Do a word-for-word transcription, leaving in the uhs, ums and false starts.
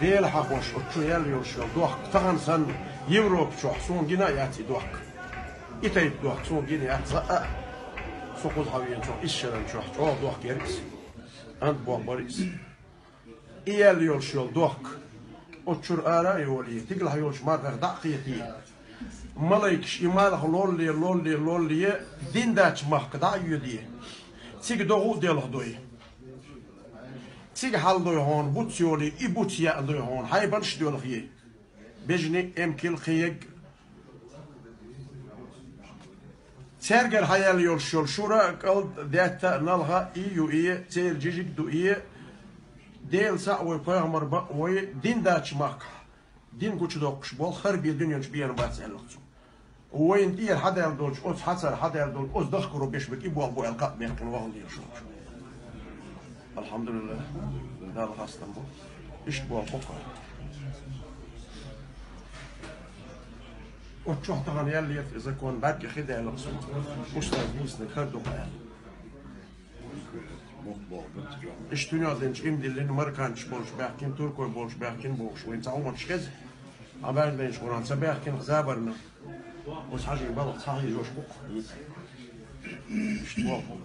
Дела хьахош, оцу чу яьлла йолуш йолу дохк, тахана санна Европа чохь суна гина а яц и дохк. И тайпа дохк суна гина яц, а, а. Со кхуза хьавеана чохь, исс шарна чохь, чӀогӀа дохк яра иза. Ант бохбара иза. И яьлла йолуш йолу дохк, оцу чуьра ара а йолий, стигалахь йолчу мархах дӀа а кхетий, малайкаш и малх лолле, лолле, лолле, дин даьчу махка дӀа а йоьдий, цига догӀа а делха дой. Цига хьалдой хьуна буц йолий, и буц яа дой хьуна, хьайбанаш а доьлхий. Бежани, эмкал, кхин егга. Цаьргара хьаяьлла йолуш йолу шура а, кӀалд а, даьтта а, налха а, и ю и, церан жижиг а ду и, Дела цхьаъ вой, пайхамар бакъ вой, дин даьчу махкахь, дин гучудоккхуш болу хӀара бен дуьнен чу бена бац аьлла цо. Вайна тӀера хьадаьлла долчу, оцу хьацара хьадаьлла долчу, оцу дахкаро беш берг и болх бу аьлла, кхаъ бехкина вахана дезаш волчу. Алхьамдулиллах, Далла хастам бу. Иштта болх бу-кх. Оцу чохь тахана яьллера и закон, бӀаьрга хи даьлла суна. Устаз дийцинарг хӀара ду-кх аьлла. Иштта дуьнен динчу имдиллина марканчаш болуш баьхкина, туркой болуш баьхкина бохуш, вайн цхьа хӀуманаш хеза. Ӏа баьрга дайначу гӀуран ца баьхкина забарна. Оцу хьажийн балха цхьа хьийзош бу-кх. Иштта боху.